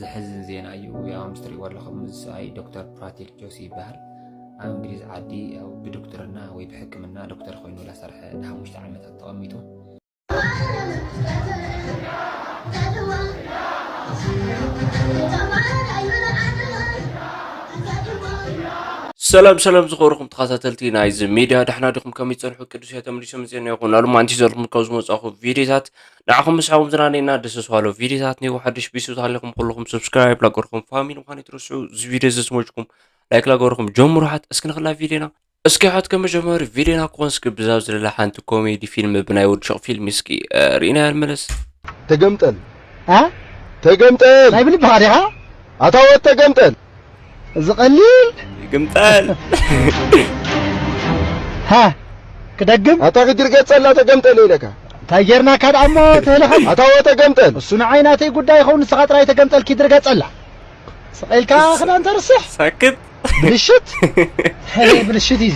ዘሕዝን ዜና እዩ። ያው ምስ ትሪእዎ ኣለኹም፣ እዚ ሰብኣይ ዶክተር ፕራቲክ ጆሲ ይበሃል። ኣብ እንግሊዝ ዓዲ ያው ብዶክትርና ወይ ብሕክምና ዶክተር ኮይኑ ላሰርሐ ንሓሙሽተ ዓመታት ተቐሚጡ። ሰላም ሰላም ዝኸበርኩም ተኸታተልቲ ናይዚ ሚድያ፣ ዳሕና ዲኹም? ከመይ ጸንሑ? ቅዱስ እየ ተመሊሶም ዜና ይኹን ኣሉ ማንቲ ዘለኹም ካብ ዝመጻኹ ቪዲዮታት ንዓኹም ምስሓኹም ዝናነና ደስ ዝባሎ ቪዲዮታት ኔው ሓድሽ ቢሱ ተሃሊኹም ኩልኹም ሰብስክራይብ ላገርኩም ፋሚሊ ምዃን ይትረስዑ። እዚ ቪዲዮ ዘስሞጅኩም ላይክ ላገርኩም ጀምሩ። ሓት እስኪ ንኽላ ቪዲዮና እስኪ ሓት ከመጀመሪ ቪዲዮና ክኾን እስኪ ብዛብ ዝለላ ሓንቲ ኮሜዲ ፊልም ብናይ ወድሸቕ ፊልም እስኪ ርኢና ያልመለስ። ተገምጠል ኣ ተገምጠል ናይ ብልብኻ ዲኻ ኣታ ወድ ተገምጠል። እዚ ቀሊል ግምጠል ሃ ክደግም ኣታ ክድርገ ጸላ ተገምጠል ኢለካ እንታይ ጌርናካ ደኣ እሞ ተህልኻ ኣታ ወድ ተገምጠል እሱ ንዓይ ናተይ ጉዳይ ይኸውን ንስኻ ጥራይ ተገምጠል ኪድርገ ጸላ ስቐ ኢልካ ክዳን ተርስሕ ሳክት ብልሽት ብልሽት እዩ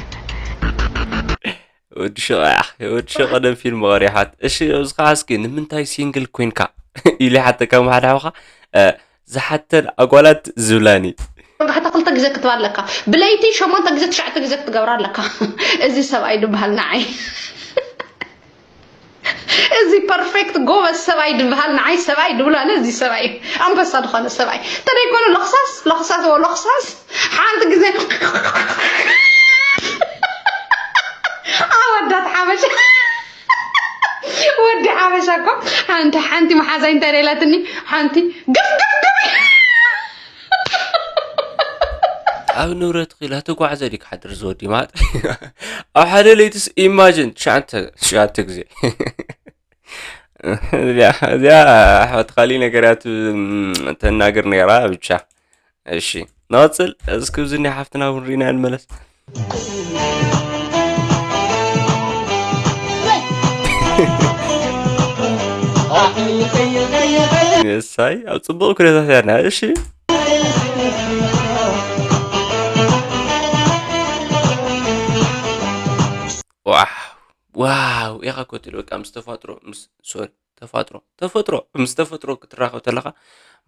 ወዲ ሸቐ ወዲ ሸቐ ደም ፊልም ቀሪሓት። እሺ ኣብዚ ከዓ እስኪ ንምንታይ ሲንግል ኮይንካ ኢሉ ይሓተካ። ከም ሓደ ሓውኻ ዝሓተን ኣጓላት ዝብላኒ ወጋሕታ ክልተ ግዜ ክትባ ኣለካ ብለይቲ ሸሞንተ ግዜ ትሽዓተ ግዜ ክትገብራ ኣለካ። እዚ ሰብኣይ ድበሃል ንዓይ እዚ ፐርፌክት ጎበዝ ሰብኣይ ድበሃል ንዓይ ሰብኣይ ድብሎ ኣነ እዚ ሰብኣይ እዩ። ኣንበሳ ዝኾነ ሰብኣይ ተደይኮነ ሎኽሳስ ሎኽሳስ ወ ሎኽሳስ ሓንቲ ግዜ ኣወዳት ሓበሻ ወዲ ሓበሻ እኮ ሓንቲ ሓንቲ መሓዛይ እንታይ ደላትኒ ሓንቲ ግፍ ግፍ ግፍ ኣብ ንብረት ኺላ ተጓዕዘ ዲ ክሓድር ዝወዲ ማለት ኣብ ሓደ ለይትስ ኢማጅን ትሽዓተ ትሽዓተ ግዜ እዚኣ እዚኣ ኣሕዋት ካሊእ ነገራት ተናግር ነይራ ብቻ እሺ ንቐፅል እስኪ ብዝኒ ሓፍትና እውን ርኢና ንመለስ እሳይ ኣብ ፅቡቕ ኩነታት ያና እሺ ዋው ዋው ኢኻ ኮትል በቃ ምስ ተፋጥሮ ምስ ሶሪ ተፋጥሮ ተፈጥሮ ምስ ተፈጥሮ ክትራኸብ ተለኻ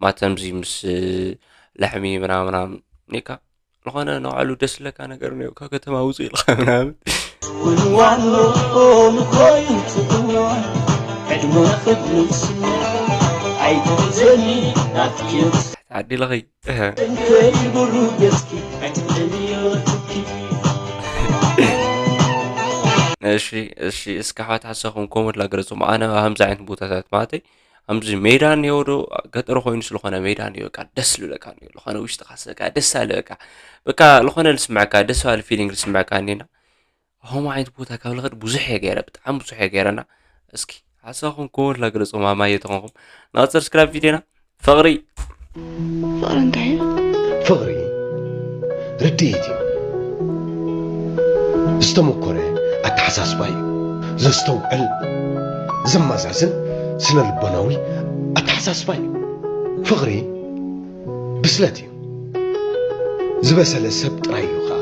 ማተምዚ ምስ ላሕሚ ምናምናም ኔካ ዝኾነ ንባዕሉ ደስ ለካ ነገር ነው ካብ ከተማ ውፁ ኢልካ ምናምን ዓዲ ለኸይ እሺ እሺ እስከ ሓት ሓሳኹም ኮመንት ላገለጹ ኣነ ኣብ ከምዚ ዓይነት ቦታታት ማለተይ ከምዚ ሜዳ እኒኦ ዶ ገጠር ኮይኑ ስለኾነ ሜዳ እኒኦ በቃ ደስ ልብለካ እኒኦ ዝኾነ ውሽጥኻ በቃ ደስ ኣለ በቃ በቃ ዝኾነ ልስምዐካ ደስ ባለ ፊሊንግ ልስምዐካ እኒና ከምኡ ዓይነት ቦታ ካብ ልኸድ ብዙሕ እየ ገይረ ብጣዕሚ ብዙሕ እየ ገይረና እስኪ ሓሳኹም ኮመንት ላገለጹ ማማየ ተኾንኩም ናፀር ስክራብ ቪዲዮና ፍቕሪ ፍቕሪ እንታይ እዩ? ፍቕሪ ርድኢት እዩ። ዝተመኮረ ኣተሓሳስባ እዩ። ዘስተውዕል፣ ዘመዛዝን ስነ ልቦናዊ ኣተሓሳስባ እዩ። ፍቕሪ ብስለት እዩ። ዝበሰለ ሰብ ጥራይ እዩ ኸዓ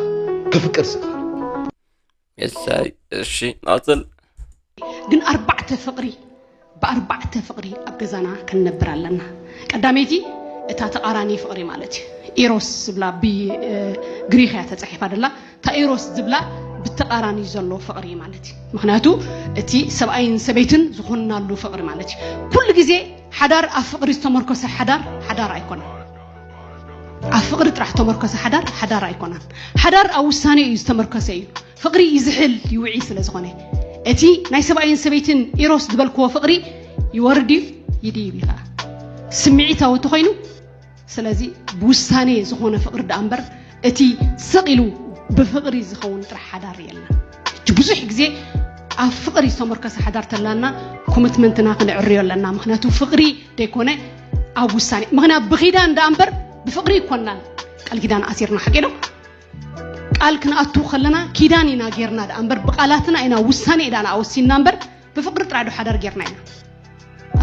ከፍቅር ዝኽእል። የሳይ እሺ ናፅል ግን ኣርባዕተ ፍቕሪ ብኣርባዕተ ፍቕሪ ኣብ ገዛና ክንነብር ኣለና። ቀዳመይቲ እታ ተቓራኒ ፍቕሪ ማለት እዩ። ኢሮስ ዝብላ ብግሪኽ እያ ተፃሒፋ ደላ። እታ ኢሮስ ዝብላ ብተቓራኒ ዘሎ ፍቕሪ ማለት እዩ። ምክንያቱ እቲ ሰብኣይን ሰበይትን ዝኾንናሉ ፍቕሪ ማለት እዩ። ኩሉ ግዜ ሓዳር ኣብ ፍቕሪ ዝተመርኮሰ ሓዳር ሓዳር ኣይኮነን። ኣብ ፍቕሪ ጥራሕ ዝተመርኮሰ ሓዳር ሓዳር ኣይኮነን። ሓዳር ኣብ ውሳኔ እዩ ዝተመርኮሰ እዩ። ፍቕሪ ይዝሕል ይውዒ ስለ ዝኾነ እቲ ናይ ሰብኣይን ሰበይትን ኢሮስ ዝበልክዎ ፍቕሪ ይወርድ እዩ ይድይብ እዩ ከዓ ስምዒታዊ ተኾይኑ ስለዚ ብውሳኔ ዝኾነ ፍቕሪ ደኣ እምበር እቲ ስቕ ኢሉ ብፍቕሪ ዝኸውን ጥራሕ ሓዳር የለን። ሕጂ ብዙሕ ግዜ ኣብ ፍቕሪ ዝተመርከሰ ሓዳር ተላና ኮሚትመንትና ክንዕርዮ ኣለና። ምኽንያቱ ፍቕሪ ደይኮነ ኣብ ውሳኔ ምኽንያት ብኺዳን ደኣ እምበር ብፍቕሪ ይኮናል ቃል ኪዳን ኣሲርና ሓቂ ዶ? ቃል ክንኣቱ ከለና ኪዳን ኢና ጌርና ደኣ እምበር ብቃላትና ኢና ውሳኔ ኢና ኣወሲንና እምበር ብፍቅሪ ጥራሕ ዶ ሓዳር ጌርና ኢና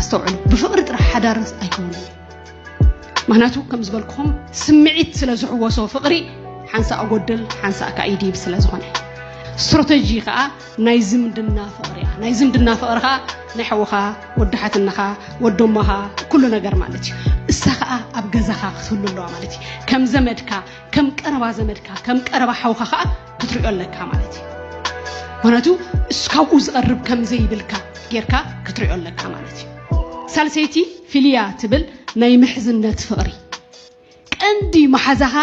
ኣስተውዕሉ ብፍቅሪ ጥራሕ ሓዳር ኣይከውንን እዩ ምክንያቱ ከም ዝበልኩኹም ስምዒት ስለ ዝሕወሶ ፍቅሪ ሓንሳእ ኣጎድል ሓንሳእ ከዓ ይድይብ ስለ ዝኾነ ስትራተጂ ከዓ ናይ ዝምድና ፍቅሪ እያ ናይ ዝምድና ፍቅሪ ከዓ ናይ ሓውኻ ወዲ ሓትነኻ ወዶሞኻ ኩሉ ነገር ማለት እዩ እሳ ከዓ ኣብ ገዛኻ ክትህሉ ኣለዋ ማለት እዩ። ከም ዘመድካ፣ ከም ቀረባ ዘመድካ፣ ከም ቀረባ ሓውኻ ከዓ ክትሪኦ ኣለካ ማለት እዩ። ምክንያቱ እሱ ካብኡ ዝቐርብ ከም ዘይብልካ ጌርካ ክትሪኦ ኣለካ ማለት እዩ። ሳልሰይቲ ፊልያ ትብል ናይ ምሕዝነት ፍቕሪ። ቀንዲ መሓዛኻ፣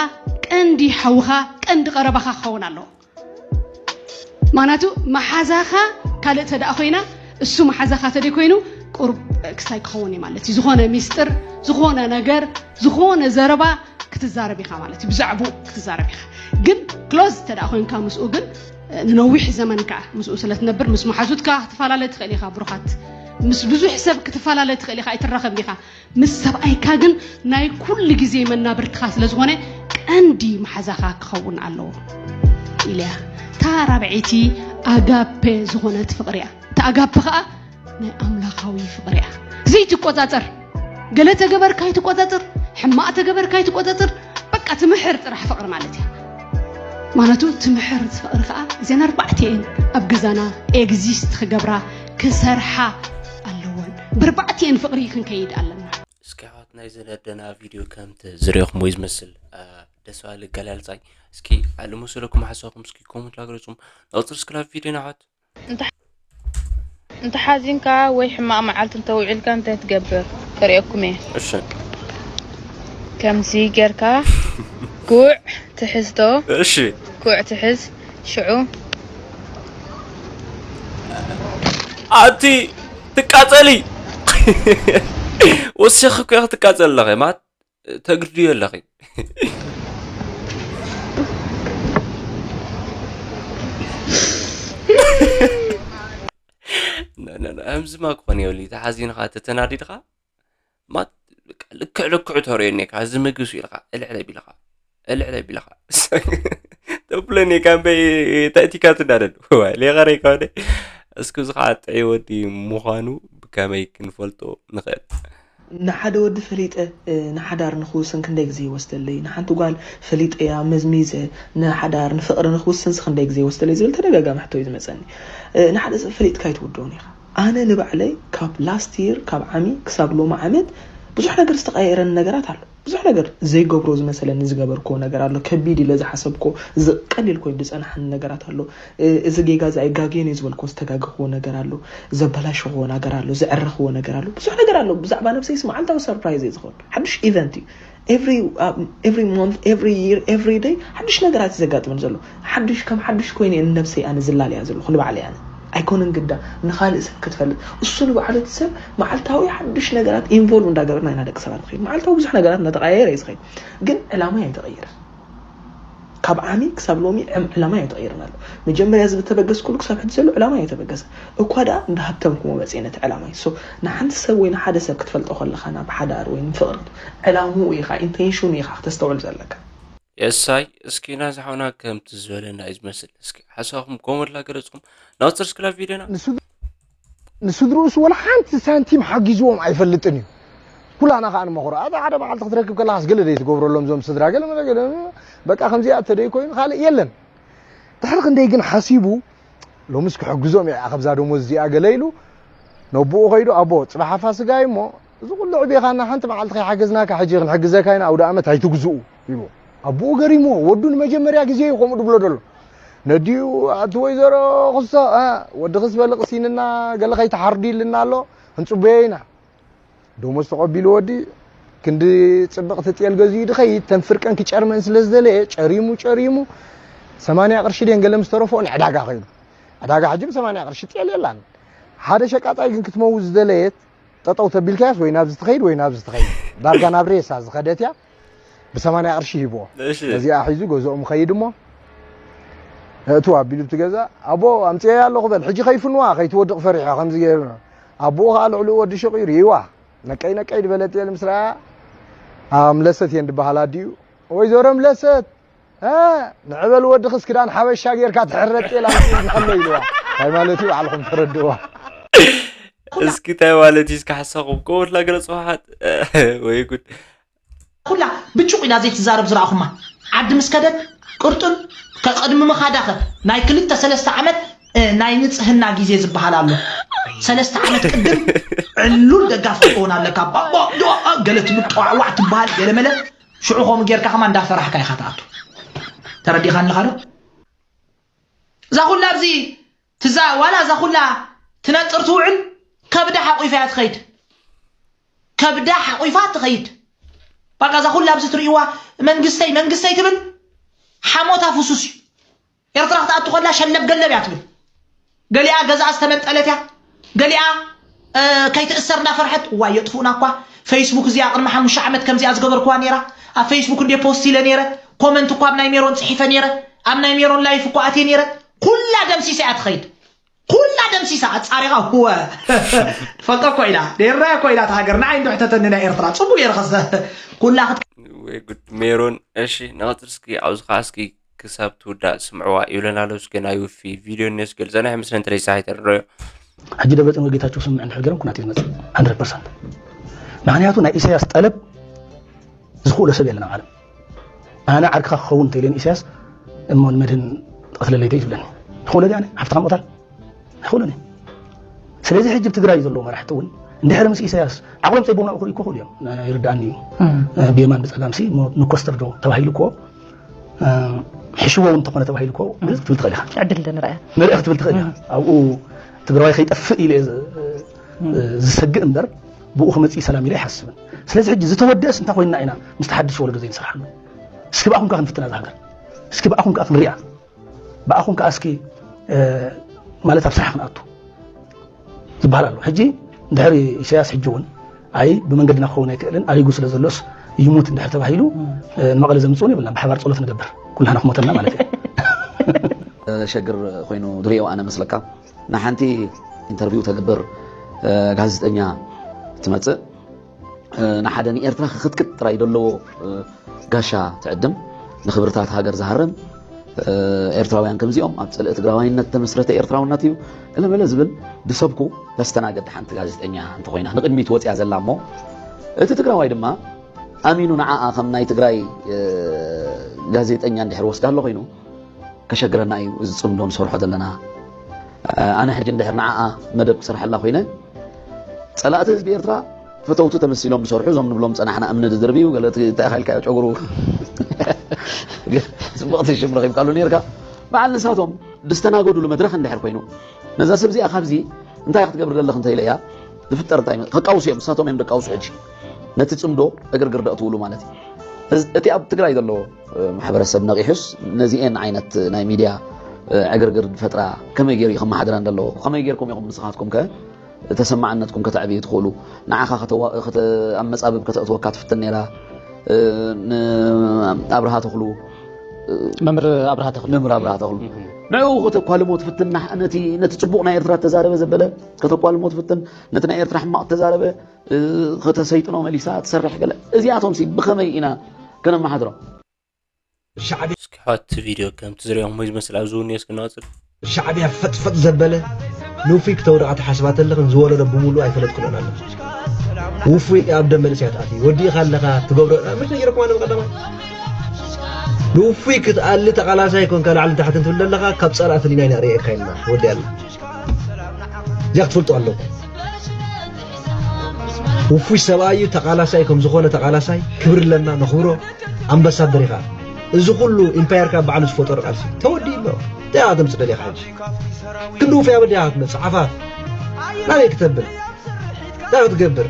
ቀንዲ ሓውኻ፣ ቀንዲ ቀረባኻ ክኸውን ኣለዎ። ምክንያቱ መሓዛኻ ካልእ ተደኣ ኮይና፣ እሱ መሓዛኻ ተደይ ኮይኑ ቁሩብ ክስታይ ክኸውን እዩ ማለት እዩ። ዝኾነ ሚስጥር፣ ዝኾነ ነገር፣ ዝኾነ ዘረባ ክትዛረብ ኢኻ ማለት እዩ። ብዛዕባኡ ክትዛረብ ኢኻ። ግን ክሎዝ ተደኣ ኮይንካ ምስኡ ግን ንነዊሕ ዘመን ከዓ ምስኡ ስለ ትነብር ምስ መሓዙትካ ክትፈላለ ትኽእል ኢኻ ብሩኻት። ምስ ብዙሕ ሰብ ክትፈላለ ትኽእል ኢኻ፣ ኣይትራኸብን ኢኻ። ምስ ሰብኣይካ ግን ናይ ኩሉ ግዜ መናብርትኻ ስለ ዝኾነ ቀንዲ መሓዛኻ ክኸውን ኣለዎ ኢለያ። እታ ራብዐይቲ ኣጋፔ ዝኾነት ፍቕሪ እያ። እታ ኣጋፔ ኸኣ ናይ ኣምላኻዊ ፍቕሪ እያ። ዘይትቆጻጸር፣ ገለ ተገበርካ ኣይትቆጻጸር፣ ሕማቕ ተገበርካ ኣይትቆጻጸር፣ በቃ ትምሕር ጥራሕ ፍቕሪ ማለት እያ። ማለቱ ትምሕር ፍቕሪ ኸኣ እዘን ኣርባዕተ እየን ኣብ ገዛና ኤግዚስት ክገብራ ክሰርሓ ኣለወን። ብርባዕቲኤን ፍቕሪ ክንከይድ ኣለና። እስኪ ኣሕዋት ናይ ዘን ኣደና ቪድዮ ከምቲ ዝሪኦኹም ወይ ዝመስል ደስ ባሃሊ ኣገላልጻይ እስኪ ልመሰለኩም ሓሳብኩም እስኪ ኮመንት ላግረጹም። ንቕጽል እስክላብ ቪድዮ ንኣሕዋት። እንተ ሓዚንካ ወይ ሕማቕ መዓልቲ እንተ ውዒልካ እንታይ ትገብር? ከርእየኩም እየ። እሺ ከምዚ ጌርካ ጉዕ ትሕዝ ዶ? እሺ ጉዕ ትሕዝ ሽዑ ኣቲ ትቃጸሊ ወሲኺ እኮ ክትቃጸሊ ኣለኺ ማለት ተግርድዮ ኣለኺ። ከምዚማ ክኾን የብሊ ተሓዚንኻ ተተናዲድኻ ማት ልክዕ ልክዑ ተርእየኒ ካብ እዚ ምግቢ ኢልካ እልዕለ ቢልካ እልዕለ ቢልካ ተብለኒ ካምበይ ተእቲካ ትዳደል ሌቀረይ ከወደ እስኪ እዚ ከዓ ጥዑይ ወዲ ምዃኑ ብከመይ ክንፈልጦ ንኽእል? ንሓደ ወዲ ፈሊጠ ንሓዳር ንኽውስን ክንደይ ግዜ ይወስደለይ? ንሓንቲ ጓል ፈሊጠያ መዝሚዘ ንሓዳር ንፍቕሪ ንኽውስንስ ክንደይ ግዜ ይወስደለይ ዝብል ተደጋጋሚ ሕቶ እዩ ዝመፀኒ። ንሓደ ሰብ ፈሊጥካ ኣይትውድኦን ኢኻ። ኣነ ንባዕለይ ካብ last year ካብ ዓሚ ክሳብ ሎሚ ዓመት ብዙሕ ነገር ዝተቐያየረኒ ነገራት ኣሎ። ብዙሕ ነገር ዘይገብሮ ዝመሰለኒ ዝገበርክዎ ነገር ኣሎ። ከቢድ ኢለ ዝሓሰብክዎ ቀሊል ኮይኑ ዝፀናሓኒ ነገራት ኣሎ። እዚ ጌጋ እዚ ኣይጋገዮን እየ ዝበልክዎ ዝተጋገኽዎ ነገር ኣሎ። ዘበላሸኽዎ ነገር ኣሎ። ዘዕረኽዎ ነገር ኣሎ። ብዙሕ ነገር ኣሎ። ብዛዕባ ነብሰይስ መዓልታዊ surprise እየ ዝኸውን። ሓዱሽ event እዩ። Every month, every year, every day ሓዱሽ ነገራት እዩ ዘጋጥመኒ ዘሎ። ሓዱሽ ከም ሓዱሽ ኮይነ እየ ንነብሰይ ኣነ ዝላለያ ዘለኹ ንባዕለይ ኣነ ኣይኮነን ግዳ ንኻልእ ሰብ ክትፈልጥ እሱ ንባዕሉ እቲ ሰብ መዓልታዊ ሓዱሽ ነገራት involve እንዳገበርና ኢና ደቂ ሰባት ንኸይድ። መዓልታዊ ብዙሕ ነገራት እንዳተቐያየረ እዩ ዝኸይድ። ግን ዕላማይ ኣይተቐየረን። ካብ ዓሚ ክሳብ ሎሚ ዕላማይ ኣይተቐየረን ኣሎ። መጀመርያ ዝተበገስኩሉ ክሳብ ሕጂ ዘሎ ዕላማይ ኣይተበገሰን። እኳ ደኣ እንዳሃብተምኩሞ መፅየ ነቲ ዕላማይ። So ንሓንቲ ሰብ ወይ ንሓደ ሰብ ክትፈልጦ ከለኻ ናብ ሓዳር ወይ ንፍቕሪ ዕላምኡ ኢኻ intention ኡ ኢኻ ክተስተውዕል ዘለካ። የሳይ እስኪ ናዚ ሓውና ከምቲ ዝበለና እዩ ዝመስል። እስኪ ሓሳብኩም ኮመንት ላገለጽኩም ናውፅር እስክላ ቪድዮና ንስድርኡስ ወላ ሓንቲ ሳንቲም ሓጊዝዎም ኣይፈልጥን እዩ። ኩላና ከዓ ንመኽሮ። ኣታ ሓደ መዓልቲ ክትረክብ ከለኻስ ገለ ደይ ትገብረሎም ዞም ስድራ ገለ መለ ገለ በቃ ከምዚኣ ተደይ ኮይኑ ካልእ የለን። ድሕሪ ክንደይ ግን ሓሲቡ ሎምስ ክሕግዞም እየ ካብዛ ደሞዝ እዚኣ ገለ ኢሉ ነቦኡ ከይዱ ኣቦ ፅባሕ ፋስጋ እዩ እሞ እዚ ኩሉ ዕቤኻና ሓንቲ መዓልቲ ከይሓገዝናካ ሕጂ ክንሕግዘካ ኢና ኣውደ ኣመት ኣይትግዝኡ ኢልዎ። ኣቦኡ ገሪምዎ ወዱ ንመጀመርያ ግዜ እዩ ከምኡ ድብሎ ደሎ። ነዲኡ ኣቲ ወይዘሮ ክስቶ ወድኽስ በሊ ቅሲንና ገለ ከይትሓርዱ ኢልና ኣሎ ክንፅበዮ ኢና። ደሞዝ ተቐቢሉ ወዲ ክንዲ ፅብቕቲ ጤል ገዚኡ ድኸይድ ተን ፍርቀን ክጨርመን ስለ ዝደለየ ጨሪሙ ጨሪሙ ሰማንያ ቅርሺ ድየን ገለ ምስ ተረፍኦ ንዕዳጋ ከይዱ። ዕዳጋ ሕጂ ብሰማንያ ቅርሺ ጤል የላን። ሓደ ሸቃጣይ ግን ክትመውት ዝደለየት ጠጠው ተቢልካያስ ወይ ናብዚ ትኸይድ ወይ ናብዚ ትኸይድ ዳርጋ ናብ ሬሳ ዝኸደት እያ። ብሰማንያ ቅርሺ ሂብዎ። ነዚኣ ሒዙ ገዝኦም ኸይድ እሞ እእትው ኣቢሉ ብቲ ገዛ ኣቦ ኣምፅኤያ ኣለኹ በል ሕጂ ከይፍንዋ ከይትወድቕ ፈሪሖ ከምዚ ገይሩ ኣቦኡ ከዓ ልዕሊኡ ወዲ ሹቕ እዩ ርእይዋ። ነቀይ ነቀይ ዝበለት እየ ምስ ረኣያ ኣምለሰት እየን ዝበሃል ኣዲኡ ወይዘሮ ምለሰት ንዕበል ወድኽስ ክዳን ሓበሻ ጌርካ ትሕረጥ ኢላ ምፅእ ኣሎ ኢልዋ። እንታይ ማለት እዩ ባዕልኹም ተረድእዋ። እስኪ እንታይ ማለት እዩ እስኪ ሓሳኹም ኮመንት ላገለጽ ውሓት ወይ ጉድ። ኩላ ብጭቕ ኢላ ዘይትዛረብ ዝረኣኹማ ዓዲ ምስ ከደት ቅርጡን ከቅድሚ ምኻዳኸ ናይ ክልተ ሰለስተ ዓመት ናይ ንፅህና ግዜ ዝበሃል ኣሎ። ሰለስተ ዓመት ቅድም ዕሉል ደጋፊ ክትኸውን ኣለካ። ባባ ዶ ገለ ትብል ጠዋዕዋዕ ትበሃል ገለ መለ ሽዑ ከምኡ ጌርካ ከማ እንዳፈራሕካ ኢኻ ትኣቱ። ተረዲኻኒ ኣለኻ ዶ? እዛ ኩላ ኣብዚ ትዛ ዋላ እዛ ኩላ ትነጥር ትውዕል ከብዳ ሓቂፋ እያ ትኸይድ። ከብዳ ሓቂፋ ትኸይድ። በቃ እዛ ኩላ ኣብዚ ትርእይዋ መንግስተይ መንግስተይ ትብል ሓሞታ ፍሱስ እዩ። ኤርትራ ክትኣቱ ከላ ሸለብ ገለብ እያ ትብል። ገሊኣ ገዛኣ ዝተመንጠለት እያ። ገሊኣ ከይትእሰር እንዳፈርሐት እዋ የጥፉእና እኳ። ፌስቡክ እዚኣ ቅድሚ ሓሙሽተ ዓመት ከምዚኣ ዝገበርኩዋ ነይራ። ኣብ ፌስቡክ እንደ ፖስት ኢለ ነይረ። ኮመንት እኳ ኣብ ናይ ሜሮን ፅሒፈ ነይረ። ኣብ ናይ ሜሮን ላይፍ እኳ ኣትየ ነይረ። ኩላ ደምሲሳ እያ ትኸይድ። ኩላ ደምሲሳ ኣፃሪኻ። እወ ትፈልጦ እኮ ኢና፣ ኔርና እኮ ኢና። እቲ ሃገር ንዓይ እንዶ ሕተተኒ ናይ ኤርትራ ፅቡቅ ገይረ ከሰ ኩላ ክት ወይ ጉድ ሜሮን። እሺ ንቐፅል እስኪ፣ ኣብዚ ከዓ እስኪ ክሳብ ትውዳእ ስምዕዋ ይብለና ኣሎ። እስኪ ናይ ውፊ ቪድዮ እኒኦ እስኪ ገልፀና ይመስለን ተለይ ፀሓይ ተረድረዮ። ሕጂ ደብረፅዮን ወይ ጌታቸው ስምምዕ እንድሕር ገይሮም ኩናት እዩ ዝመፅእ። ሓንድረድ ፐርሰንት። ምክንያቱ ናይ ኢሳያስ ጠለብ ዝኽእሎ ሰብ የለን ኣብ ዓለም። ኣነ ዓርክኻ ክኸውን እንተኢለ ንኢሳያስ እሞ ንመድህን ትቐትለለይ ዶ እዩ ዝብለኒ? ይኽእሎ ድየ ኣነ? ሓፍትኻ ምቕታል? ኣይኽእሎን እየ። ስለዚ ሕጂ ኣብ ትግራይ ዘለዉ መራሕቲ እውን እንድሕር ምስ ኢሳያስ ዓቕሎም ጸይቦም ናብኡ ክርእዩ ክኽእሉ እዮም። ይርድኣኒ እዩ። ብየማን ብጸጋም ሲ ንኮስተር ዶ ተባሂሉ እኮ ሕሽዎ እውን እንተኾነ ተባሂሉ እኮ ክትብል ትኽእል ኢኻ። ዕድል ዶ ንርኣያ? ንርኢ ክትብል ትኽእል ኢኻ። ኣብኡ ትግራዋይ ከይጠፍእ ኢለ ዝሰግእ እምበር ብኡ ክመፅእ ሰላም ኢለ ኣይሓስብን። ስለዚ ሕጂ ዝተወደእስ እንታይ ኮይንና ኢና ምስቲ ሓድሽ ወለዶ ዘይንሰርሓሉ? እስኪ ብኣኹም ከ ክንፍትና እዛ ሃገር፣ እስኪ ብኣኹም ከ ክንሪኣ፣ ብኣኹም ከ እስኪ ማለት ኣብ ስራሕ ክንኣቱ ዝበሃል ኣሎ። ሕጂ እንድሕር ኢሳያስ ሕጂ እውን ኣይ ብመንገድና ክኸውን ኣይክእልን ኣሪጉ ስለ ዘሎስ ይሙት እንድሕር ተባሂሉ ንመቐለ ዘምፅኡን የብልና። ብሓባር ፀሎት ንገብር ኩላና ክሞተና ማለት እዩ። ሸግር ኮይኑ ድሪኦ ኣነ መስለካ ንሓንቲ ኢንተርቪው ተግብር ጋዜጠኛ ትመፅእ ንሓደ ንኤርትራ ክክትክት ጥራይ ዘለዎ ጋሻ ትዕድም ንክብርታት ሃገር ዝሃርም ኤርትራውያን ከምዚኦም ኣብ ፅልኢ ትግራዋይነት ተመስረተ ኤርትራውነት እዩ ገለመለ ዝብል ብሰብኩ ተስተናገድ ሓንቲ ጋዜጠኛ እንተኮይና ንቅድሚት ወፅያ ዘላ እሞ እቲ ትግራዋይ ድማ ኣሚኑ ንዓኣ ከም ናይ ትግራይ ጋዜጠኛ እንድሕር ወስዳ ኣሎ ኮይኑ ከሸግረና እዩ እዚ ፅምዶ ንሰርሖ ዘለና ኣነ ሕጂ እንድሕር ንዓኣ መደብ ክሰርሐላ ኮይነ ፀላእቲ ህዝቢ ኤርትራ ፈተውቱ ተመሲሎም ዝሰርሑ እዞም ንብሎም ፀናሕና እምኒ ዝድርብዩ ገለ እንታይ ኢልካዮ ጨጉሩ ፅቡቕቲ ሽም ረኺብካሉ ነርካ በዓል ንሳቶም ዝስተናገዱሉ መድረኽ እንድሕር ኮይኑ ነዛ ሰብ እዚኣ ካብዚ እንታይ ክትገብር ዘለኽ እንተኢለያ ዝፍጠር እንታይ ከቃውሱ እዮም ንሳቶም እዮም ደቃውሱ ሕጂ ነቲ ፅምዶ ዕግርግር ደእትውሉ ማለት እዩ እቲ ኣብ ትግራይ ዘሎ ማሕበረሰብ ነቂሑስ ነዚኤን ዓይነት ናይ ሚድያ ዕግርግር ዝፈጥራ ከመይ ገይሩ እዩ ከመሓድረን ዘለዎ ከመይ ገይርኩም ኢኹም ንስኻትኩም ከ ተሰማዕነትኩም ከተዕብዩ ትኽእሉ ንዓኻ ኣብ መፃብብ ከተእትወካ ትፍትን ነይራ ኣብርሃ ተኽሉ መምህር ኣብርሃ ተኽሉ መምህር ኣብርሃ ተኽሉ ንዕኡ ከተኳልሞ ትፍትን ነቲ ፅቡቕ ናይ ኤርትራ ተዛረበ ዘበለ ከተኳልሞ ትፍትን ነቲ ናይ ኤርትራ ሕማቕ ተዛረበ ከተሰይጥኖ መሊሳ ትሰርሕ ገለ እዚኣቶም ሲ ብኸመይ ኢና ከነመሓድሮም እስኪ ሓቲ ቪድዮ ከምቲ ዝሪኦም ወይ ዝመስል ኣብዚ እውን እስኪ ንቐፅል ሻዕብያ ፈጥፈጥ ዘበለ ንውፉይ ክተውድቓ ትሓስባ ተለኽን ዝወለዶ ብምሉእ ኣይፈለጥኩሎን ኣሎ ውፉይ ኣብ ደም መንእሰያት ኣትዩ ወዲእኻ ኣለኻ ትገብሮ መሽ ነጊረኩም ኣነ ብቀዳማይ ንውፉይ ክትኣሊ ተቓላሳይ ኮንካ ላዕሊ ታሕቲ እንትብል ዘለኻ ካብ ጸላእቲ ዲና ኢና ርእየካ ኢልና ወዲ ኣላ እዚኣ ክትፈልጡ ኣለኩም ውፉይ ሰብኣይ እዩ ተቓላሳይ ከም ዝኾነ ተቓላሳይ ክብሪ ኣለና ነኽብሮ ኣምባሳደር ኢኻ እዚ ኩሉ ኢምፓየርካ ባዕሉ ዝፈጠሩ ቃልሲ ተወዲኡ ኣሎ እንታይ ኣተምፅ ደሊኻ ሕጂ ክንዲ ውፉይ ኣበዲኻ ክትመፅእ ዓፋፍ ናበይ ክተብል እንታይ ክትገብር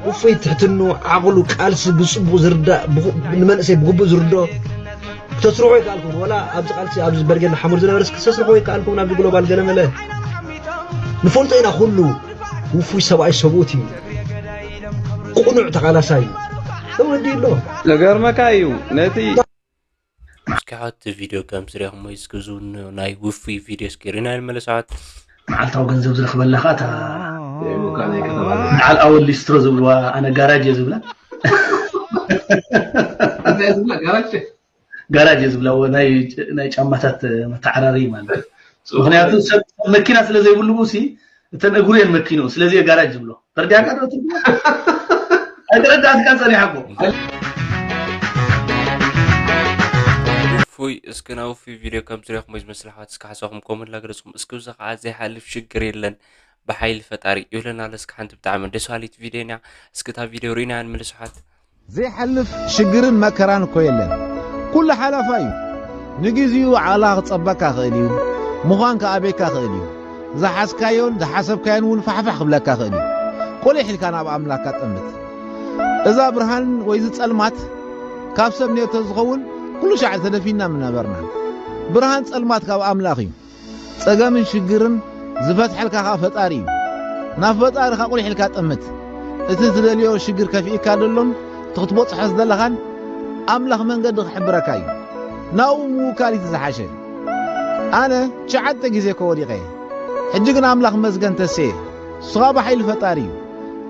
ውፉይ ትሕትኑ ዓቕሉ ቃልሲ ብፅቡቕ ዝርዳእ ንመንእሰይ ብግቡእ ዝርድኦ ክተስርሑ ይከኣልኩም ወላ ኣብዚ ቃልሲ ኣብዚ በርጌድ ሓሙር ዝነበረስ ክተስርሑ ይከኣልኩም ናብዚ ግሎባል ገለመለ ንፈልጦ ኢና ኩሉ ውፉይ ሰብኣይ ሰብኡት እዩ ቁኑዕ ተቓላሳይ እዩ ተወዲ ኣሎ ዘገርመካ እዩ ነቲ እስኪ ሓቲ ቪድዮ ከም ስሪኹም ወይ እስኪ ዝውንዮ ናይ ውፉይ ቪድዮ እስኪ ሪና ንመለስ ሓት መዓልታዊ ገንዘብ ዝረኽበላ ከዓ እታ በዓል ኣወል ሊስትሮ ዝብልዋ ኣነ ጋራጅ እየ ዝብላ ጋራጅ እየ ዝብላ ናይ ጫማታት መተዓራሪ ማለት ምክንያቱ ሰብ መኪና ስለ ዘይብሉ ሲ እተን እግሩ እየን መኪኑ ስለዚ ጋራጅ ዝብሎ ተረዲኣካ ዶ ኣይተረዳእትካን ጸኒሓ እኮ ውፉይ እስኪ ናብ ውፉይ ቪድዮ ከም ዝሪኹም ወይ ዝመስል ኣሕዋት እስኪ ሓሳብኩም ኮመንት ላገለፅኩም እስኪ ብዚ ከዓ ዘይሓልፍ ሽግር የለን ብሓይሊ ፈጣሪ ይብለና ኣሎ። እስኪ ሓንቲ ብጣዕሚ ደስ በሃሊት ቪድዮ እያ። እስኪ እታ ቪድዮ ርኢና ንመለስ ኣሕዋት። ዘይሓልፍ ሽግርን መከራን እኮ የለን። ኩሉ ሓላፋ እዩ። ንግዚኡ ዓቕልኻ ክጸበካ ክእል እዩ። ምዃን ክኣበየካ ክእል እዩ። ዝሓዝካዮን ዝሓሰብካዮን እውን ፋሕፋሕ ክብለካ ክእል እዩ። ቁሊሕ ኢልካ ናብ ኣምላኽካ ጠምት። እዛ ብርሃን ወይ እዚ ጸልማት ካብ ሰብ ነይሩ ተዝኸውን ኩሉ ሻዕ ተደፊና ምነበርና። ብርሃን ጸልማት ካብ ኣምላኽ እዩ። ጸገምን ሽግርን ዝፈትሐልካ ኸኣ ፈጣሪ እዩ። ናብ ፈጣሪኻ ቁሊሕ ኢልካ ጠምት። እቲ ትደልዮ ሽግር ከፊእካ ደሎን እቲ ክትበጽሖ ዝደለኻን ኣምላኽ መንገዲ ክሕብረካ እዩ። ናብኡ ምውካል እዩ እቲ ዝሓሸ። ኣነ ትሽዓተ ግዜ እኮ ወዲቐ። ሕጂ ግን ኣምላኽ ይመስገን ተስየ። ንሱ ኸኣ ብሓይሊ ፈጣሪ እዩ።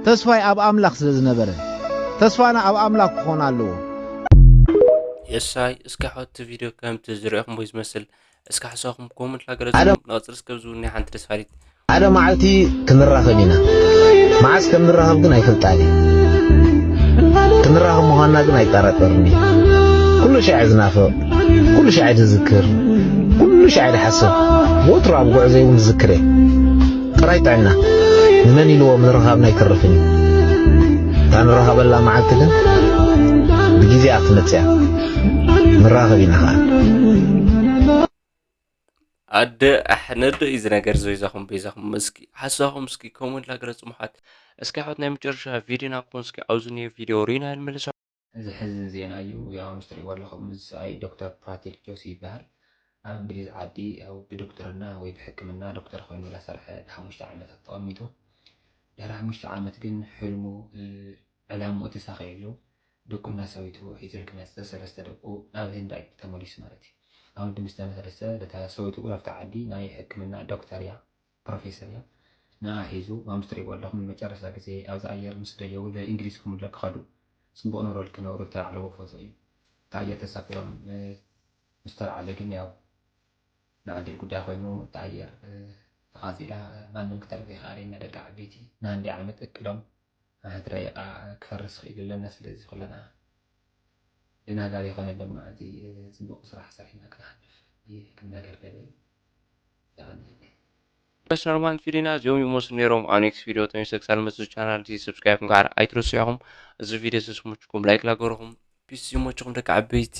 ተስፋይ ኣብ ኣምላኽ ስለ ዝነበረ ተስፋና ኣብ ኣምላኽ ክኾን ኣለዎ። የሳይ እስኪ ኣሕዋት እቲ ቪድዮ ከምቲ ዝረኣኹምዎ ዝመስል እስኪ ሓሳብኩም ኮመንት ላገለጹ። ንቐጽል እስከ ኣብዚ እውን ናይ ሓንቲ ደስ በሃሊት ሓደ መዓልቲ ክንራኸብ ኢና። መዓስ ከም ንራኸብ ግን ኣይፈልጣን እየ። ክንራኸብ ምዃንና ግን ኣይጠራጠርን እየ። ኩሉ ሻዕ ዝናፍቕ፣ ኩሉ ሻዕ ዝዝክር፣ ኩሉ ሻዕ ዝሓስብ፣ ወትሩ ኣብ ጉዕዞይ እውን ዝዝክር እየ። ጥራይ ጥዕና ንመን ኢልዎ ምርኻብና ኣይተርፍን እዩ። እታ ንራኸበላ መዓልቲ ግን ብግዜኣ ክትመጽእ እያ። ንራኸብ ኢና ኸኣ። ኣደ ኣሕነዶ እዩ ዝነገር ዝበይዛኹም በይዛኹም እስኪ ሓሳኹም እስኪ ኮመንት ላገለጹ ምሓት እስኪ ኣሕዋት ናይ መጨረሻ ቪድዮ ናብኩም እስኪ ኣብዚ ኒዮ ቪድዮ ሪና ንመልሶ። እዚ ሕዝን ዜና እዩ። ያው ምስ ትሪእዎ ኣለኹም እዚ ሰብኣይ ዶክተር ፕራቲክ ጆሲ ይበሃል። ኣብ እንግሊዝ ዓዲ ያው ብዶክተርና ወይ ብሕክምና ዶክተር ኮይኑ ላሰርሐ ሓሙሽተ ዓመታት ተቐሚጡ ድሕሪ ሓሙሽተ ዓመት ግን ሕልሙ ዕላምኡ ተሳኺዕሉ ድቁና ሰበይቱ ሒዙ ክመፅእ ሰለስተ ደቁ ናብ ህንድ ዓዲ ተመሊሱ ማለት እዩ። ኣብ ህንዲ ምስ ተመለሰ እታ ሰበይቱ ኣብታ ዓዲ ናይ ሕክምና ዶክተር እያ፣ ፕሮፌሰር እያ። ንዓ ሒዙ ኣብ ምስ ትሪእዎ ኣለኹም ንመጨረሻ ግዜ ኣብዚ ኣየር ምስ ደየቡ ንእንግሊዝ ክምለ ክኸዱ ፅቡቕ ኑሮ ክነብሩ ዝተላዕለዎ ፎቶ እዩ። እቲ ኣየር ተሳፊሮም ምስ ተላዕለ ግን ያው ንዓዲ ጉዳይ ኮይኑ እቲ ኣየር ተቓፂላ ማንም ክተርፍ ይኽኣል ኢና ደቂ ዓበይቲ ንሃንዲ ዓመት እቅዶም ሓንቲ ደቂቓ ክፈርስ ክኢሉ ኣለና ስለዚ ኩልና ድናጋር ይኾነሎም መዓልቲ ፅቡቕ ስራሕ ሰሪሕና ክንሓልፍ ይኽእል ነገር ገለ እዩ። ፕሮፌሽናል ማን ፊሊና እዚኦም ይመስሉ ነይሮም ኣብ ኔክስት ቪድዮ ተመልሰ ክሳብ መፅእ ቻናል እዚ ሰብስክራይብ ምግባር ኣይትረስዑ ኢኹም እዚ ቪድዮ ዝስሙችኩም ላይክ ላገርኹም ፒስ ይሞችኹም ደቂ ዓበይቲ